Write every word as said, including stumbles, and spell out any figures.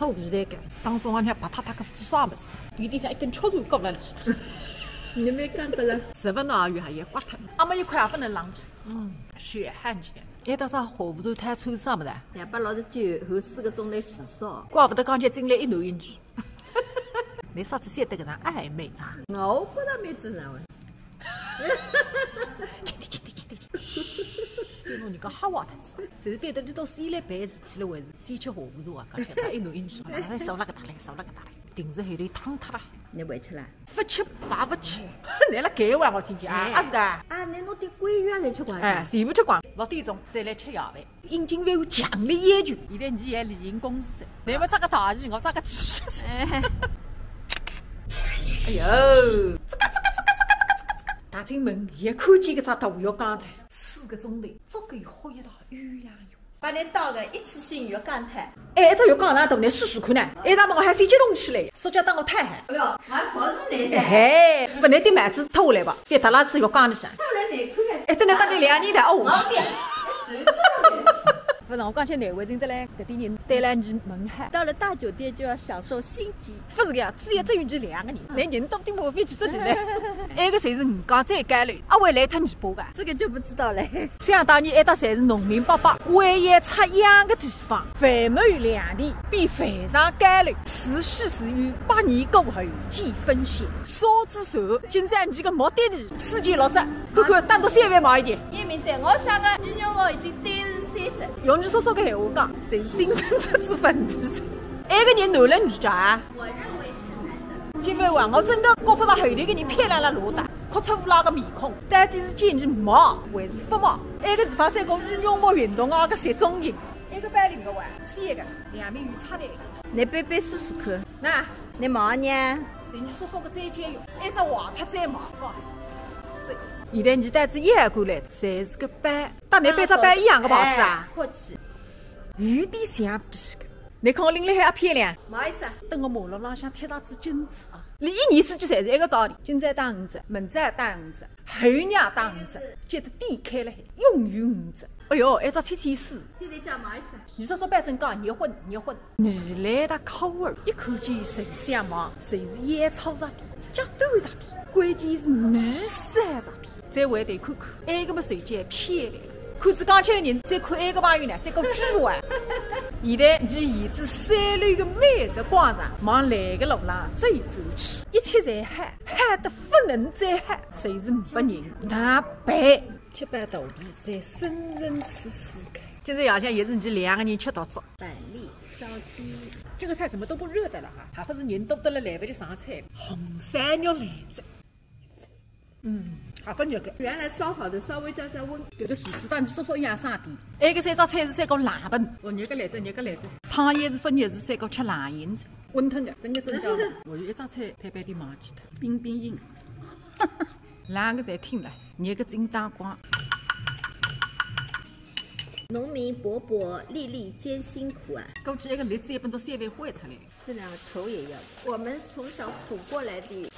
肚皮在搿，当中浪向白塌塌个做啥物事？有点像一根竹竿挂辣里。侬没看过了？十分钟也有还也刮脱，阿没一块也不能浪费。嗯，血汗钱。哎，到啥火锅头摊抽啥物事？两百六十九，后四个钟头至少。怪不得刚才进来一男一女。侬啥子写得搿能暧昧啊？我觉得蛮正常的。轻点，轻点，轻点，轻点。别弄人家吓坏脱子。就是反正你到西来办事体了，还是先吃下午茶啊？刚才他一弄一弄，哎，少了个大嘞，少了个大嘞，定是后头烫脱了。侬勿吃啦？勿吃白勿吃，侬辣盖话我听见啊，哎啊是个。啊，侬弄点桂圆来吃光。哎，全部吃光，六点钟再来吃夜饭。 应景饭有强烈要求。现在侬也例行公事哉，侬么着个大衣，我着个 T 恤衫。哎呦，这个这个这个这个这个这个，踏进门一看见搿只大浴缸哉，四个钟头足够喝一道鸳鸯浴。帮侬倒个一次性浴缸汤。哎，一只浴缸哪大呢？试试看呢。哎，那么我还先激动起来，塑胶袋我太寒。哎呦，还服侍侬的。嘿，勿能顶帽子脱下来吧？别踏辣子浴缸里向。脱下来难看个。哎，等侬搭侬两年的哦。我别。 勿是，我刚才难为情得来，搿点人对了你门海。到了大酒店就要享受星级。勿是个呀，主要只有你两个人，连人都顶不过飞机这里来。埃个侪是人家最高了，阿会来脱尾巴个。这个就不知道嘞。想当年埃搭侪是农民伯伯，为要插秧个地方，繁茂良田，比万丈高楼，自始自有，百年过后见分晓。啥子时候，今朝你个目的地，世界落着，看看单独三万买一件。 叶明姐，我想个女人我已经单身三十。用你叔叔个闲话讲，侪是精神出自坟地哉。埃个人男了女家啊？我认为是男的。金妹啊，我真个觉勿到后头个人漂亮了偌大，哭出乌拉个面孔，到底是建议买还是勿买？埃个地方三个女用服运动啊个集中营。埃个包里个哇，三个，两面有插头。侬背背试试看。那侬买呢？是你叔叔个再见哟，埃只坏脱再买个。这，现在你带只夜过来，侪是个包。 搭侬背只包一样个牌子啊？哎，阔气。有点像皮个。侬看我拎了还漂亮。买一只。等我马路浪向贴到只金子啊。伊一年四季侪是一个道理，今朝打五折，明朝打五折，后日打五折，觉得店开了海，永远五折。哎哟，一只七千四。现在叫买一只。你说说办成讲，热昏，热昏。未来的口味，一看见谁想买，谁是烟草啥的，加多啥的，关键是米色啥的。 再回头看看，埃个么手机还漂亮了。看仔刚才个人，再看埃个朋友呢，像个猪啊。现在伲沿着三楼个美食广场，往来个路浪走走去，一切侪好，好得勿能再好，就是没人，哪办？吃饱肚皮，再伸伸试试看。今朝夜向也是伲两个人吃到足。板栗烧鸡，这个菜怎么都不热的了哈？还不是人多得了来不及上菜，红烧肉来着。 嗯，还朆热个。原来烧好的稍微加加温。搿个厨师搭你叔叔一样省电。埃个三只菜是三个冷盆。哦，热个来着，热个来着。汤也是朆热，是三个吃冷饮子。温吞个，真个真叫。我有一只菜特别的忘记脱，冰冰饮。冷个侪听了，热个真当光。农民伯伯粒粒皆辛苦啊。估计埃个栗子也分到三万块出来。 这两个头也要的。我们从小苦过来的。